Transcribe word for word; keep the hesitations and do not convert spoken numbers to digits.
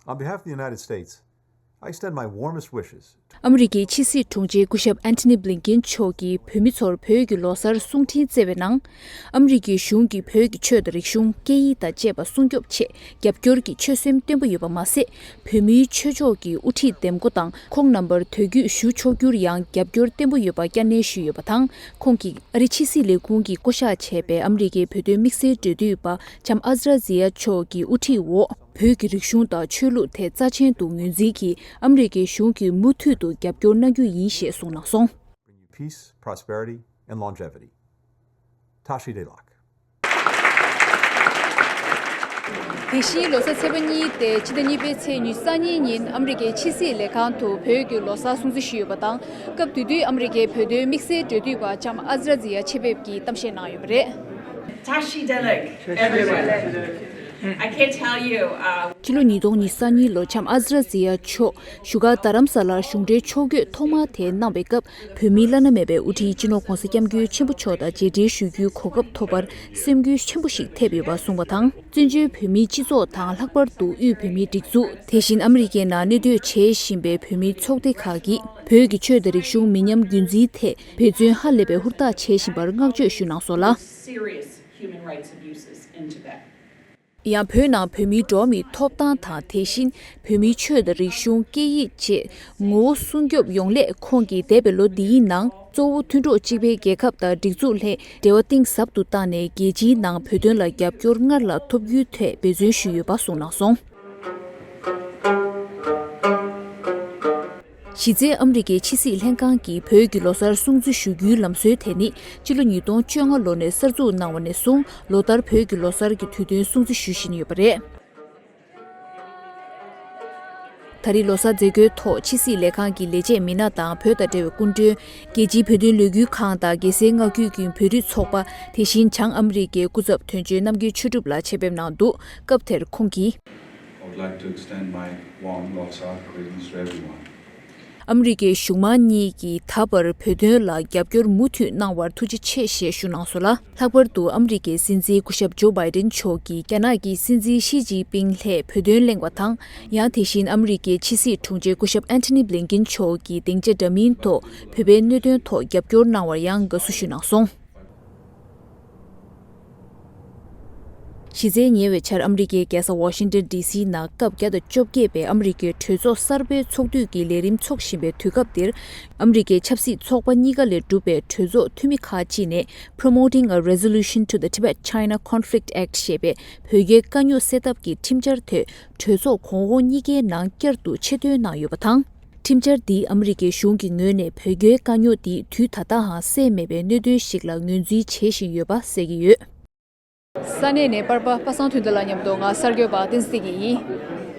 On behalf of the United States, I extend my warmest wishes. ཨ་མི་རི་ཀའི་ཕྱི་སྲིད་དྲུང་ཆེ་སྐུ་ཞབས་ཨན་ཐི་ནི་བྷི་ལིན་ཀེན་མཆོག་གིས་བོད་མི་ཚོར་བོད་ཀྱི་ལོ་གསར་གསུང་འཕྲིན་བསྩལ་བའི་ནང་། ཨ་མི་རི་ཀའི་གཞུང་གིས་བོད་ཀྱི་ཆོས་དང་རིག་གཞུང་། སྐད་ཡིག་དང་བཅས་པ་སྲུང་སྐྱོབ་ཆེད་རྒྱབ་སྐྱོར་གྱི་ཆོད་སེམས་བརྟན་པོ་ཡོད་པ་མ་ཟད། བོད་མིའི་ཆོས་ཕྱོགས་ཀྱི་དབུ་ཁྲིད་འདེམས་བསྐོ་དང་ཁོང་རྣམ་པར་དོད་རྒྱུགས་ཞུ་ཆོག་རྒྱུར་ཡང་རྒྱབ་སྐྱོར་བརྟན་པོ་ཡོད་པ་བསྐྱར་ནན་ཞུས་ཡོད་པ་དང་། ཁོང་གིས་ཨ་རི་ཕྱི་སྲིད་ལས་ཁུངས་ཀྱིས་བསྐོ་གཞག་བྱས་པའི་ཨ་མི་རི་ཀའི་བོད་དོན་དམིགས་བསལ་འབྲེལ་མཐུད་པ་ལྕམ་ཨ་ཛ་ར་ཛི་ཡ་མཆོག་གི་དབུ་ཁྲིད་འོག་བོད་ཀྱི་རིག་གཞུང་དང་ཆོས་ལུགས་ཐད་རྩ་ཆེན་དུ་ངོས་འཛིན་གྱིས་ཨ་མི་རི་ཀའི་གཞུང་གིས་མུ་མཐུད་དུ་རྒྱབ་སྐྱོར་གནང་རྒྱུ་ཡིན་ཞེས་གསུངས་གནང་སོང་། Peace, prosperity, and longevity. Tashi Delak. དེ་བཞིན་ལོ་གསར་ཚེས་པ་གཉིས་ཏེ་ཕྱི་ཟླ་གཉིས་པའི་ཚེས་ཉི་ཤུ་རྩ་གཉིས་ཉིན་ཨ་མི་རི་ཀའི་ཕྱི་སྲིད་ལས་ཁང་དུ་བོད་ཀྱི་ལོ་གསར་སྲུང་བརྩི་ཞུས་ཡོད་པ་དང་། སྐབས་དེ་དུས་ཨ་མི་རི་ཀའི་བོད་དོན་དམིགས་བསལ་འབྲེལ་མཐུད་པ་ལྕམ་ཨ་ཛ་ར་ཛི་ཡ་ཆེད་ཕེབས་ཀྱིས་གཏམ་བཤད་གནང་ཡོད་པ་རེད། Tashi Delek, everyone. I can't tell you, uh, ཕྱི་ལོ་ཉིས་སྟོང་ཉི་ཤུ་རྩ་གཉིས་ལོ་ལྕམ་ཨ་ཛ་ར་ཛི་ཡ་མཆོག་བཞུགས་སྒར་རྡ་རམ་ས་ལར་གཞུང་འབྲེལ་ཕྱོགས་བསྐྱོད་ཐོག་མ་དེ་གནང་བའི་སྐབས། བོད་མིའི་བླ་ན་མེད་པའི་དབུ་ཁྲིད་སྤྱི་ནོར་༧གོང་ས་༧སྐྱབས་མགོན་ཆེན་པོ་མཆོག་དང་མཇལ་འཕྲད་ཞུ་རྒྱུའི་གོ་སྐབས་ཐོབ་པར་སེམས་འགུལ་ཆེན་པོ་ཞིག་ཐེབས་ཡོད་པ་གསུངས་པ་དང་། བཙན་བྱོལ་བོད་མིའི་སྤྱི་ཚོགས་དང་། ལྷག་པར་དུ་དབུས་བོད་མིའི་སྒྲིག་འཛུགས། དེ་བཞིན་ཨ་མི་རི་ཀའི་ནང་གནས་སྡོད་བྱེད་བཞིན་པའི་བོད་མིའི་ཚོགས་སྡེ་ཁག་གིས་བོད་ཀྱི་ཆོས་དང་རིག་གཞུང་མི་ཉམས་རྒྱུན་འཛིན་ཐད་འབད་བརྩོན་ཧ་ལས་པའི་ཧུར་ཐག་བྱེད་བཞིན་པར་བསྔགས་བརྗོད་ཞུས་གནང་སོང་ལ། Serious human rights abuses in Tibet. ཡང་བོད་ནང་བོད་མིའི་འགྲོ་བ་མིའི་ཐོབ་ཐང་དང་། དེ་བཞིན་བོད་མིའི་ཆོས་དང་རིག་གཞུང་། སྐད་ཡིག་བཅས་ངོ་བོ་སྲུང་སྐྱོབ་ཡོང་སླད། ཁོང་གིས་འདས་པའི་ལོ་འདིའི་ནང་གཙོ་བོ་མཐུན་གྲོགས་གཅིག་པའི་རྒྱལ་ཁབ་དང་སྒྲིག་འཛུགས་ལྷན་འབྲེལ་བ་གཏིང་ཟབ་ཏུ་བཏང་ནས། རྒྱལ་སྤྱིའི་ནང་བོད་དོན་ལ་རྒྱབ་སྐྱོར་སྔར་ལས་ཐོབ་རྒྱུའི་ཐད་འབད་བརྩོན་ཞུས་ཡོད་པ་གསུངས་གནང་སོང་། གཞི་རྩའི་ཨ་མི་རི་ཀའི་ཕྱི་སྲིད་ལྷན་ཁང་གིས་བོད་ཀྱི་ལོ་གསར་སྲུང་བརྩི་ཞུ་རྒྱུའི་ལམ་སྲོལ་དེ་ནི་ཕྱི་ལོ་ཉིས་སྟོང་བཅོ་ལྔ་ལོ་ནས་གསར་འཛུགས་གནང་བ་ནས་བཟུང་། ལོ་ལྟར་བོད་ཀྱི་ལོ་གསར་གྱི་དུས་སྟོན་སྲུང་བརྩི་ཞུ་བཞིན་ཡོད་པ་རེད། ད་རེས་ལོ་གསར་མཛད་སྒོའི་ཐོག་ཕྱི་སྲིད་ལས་ཁང་གི་ལས་བྱེད་མི་སྣ་དང་། བོད་དང་འབྲེལ་བའི་སྐུ་མགྲོན། རྒྱལ་སྤྱིའི་བོད་དོན་ལས་འགུལ་ཁང་དང་། རྒྱལ་སའི་མངའ་ཁུལ་གྱི་བོད་རིགས་ཚོགས་པ། དེ་བཞིན་བྱང་ཨ་མི་རི་ཀའི་སྐུ་ཚབ་དོན་གཅོད་རྣམ་རྒྱལ་ཆོས་གྲུབ་ལགས་ཆེད་ཕེབས་གནང་འདུག་སྐབས་དེར་ཁོང་གིས། I would like to extend my warm Losar greetings to everyone. ཨ་མི་རི་ཀའི་གཞུང་མང་གཉིས་ཀྱི་ད་བར་བོད་དོན་ལ་རྒྱབ་སྐྱོར་མུ་མཐུད་གནང་བར་ཐུགས་རྗེ་ཆེ་ཞེས་ཞུ་གནང་སོང་ལ། ལྷག་པར་དུ་ཨ་མི་རི་ཀའི་སྲིད་འཛིན་སྐུ་ཞབས་ཇོ་བྷའི་ཏིན་མཆོག་གིས་རྒྱ་ནག་གི་སྲིད་འཛིན་ཞི་ཅིན་ཕིང་ལྷས་བོད་དོན་གླེང་བ་དང་། ཡང་དེ་བཞིན་ཨ་མི་རི་ཀའི་ཕྱི་སྲིད་དྲུང་ཆེ་སྐུ་ཞབས་ཨན་ཐོ་ནི་བྷི་ལིན་ཀིན་མཆོག་གིས་སྡིངས་ཆ་འདྲ་མིན་ཐོག་བོད་པའི་གནད་དོན་ཐོག་རྒྱབ་སྐྱོར་གནང་བར་ཡང་དགའ་བསུ་ཞུ་གནང་སོང་། གཞི་རྩའི་ཉེ་བའི་ཆར་ཨ་མི་རི་ཀའི་རྒྱལ་ས་ཝ་ཤིང་ཏོན་ཌི་སི་ནང་སྐབས་བརྒྱ་དང་བཅོ་བརྒྱད་པའི་ཨ་མི་རི་ཀའི་གྲོས་ཚོགས་གསར་པའི་ཚོགས་དུས་ཀྱི་ལས་རིམ་འཚོགས་བཞིན་པའི་དུས་སྐབས་འདིར། ཨ་མི་རི་ཀའི་ཆབ་སྲིད་ཚོགས་པ་གཉིས་ཀ་ལས་གྲུབ་པའི་གྲོས་ཚོགས་འཐུས་མི་ཁག་ཅིག་ནས། Promoting a Resolution to the Tibet-China Conflict Act ཞེས་པའི་བོད་རྒྱའི་དཀའ་རྙོག་སེལ་ཐབས་ཀྱི་ཁྲིམས་འཆར་དེ་གྲོས་ཚོགས་གོང་འོག་གཉིས་ཀའི་ནང་བསྐྱར་དུ་ཆེད་བཏོན་གནང་ཡོད་པ་དང་། ཁྲིམས་འཆར་འདིས་ཨ་མི་རི་ཀའི་གཞུང་གི་ངོས་ནས་བོད་རྒྱའི་དཀའ་རྙོག་འདི་དུས་ད་ལྟའང་སེལ་མེད་པའི་གནད་དོན་ཞིག་ལ་ངོས་འཛིན་བྱེད་བཞིན་ཡོད་པ་གསལ་གྱི་ཡོད། ས་གནས་ནས་པར་པ་པ་སངས་དོན་ལྡན་ལགས་མཉམ་དུ་ང་གསར་འགོད་པ་བསྟན་འཛིན་བདེ་སྐྱིད་ཡིན།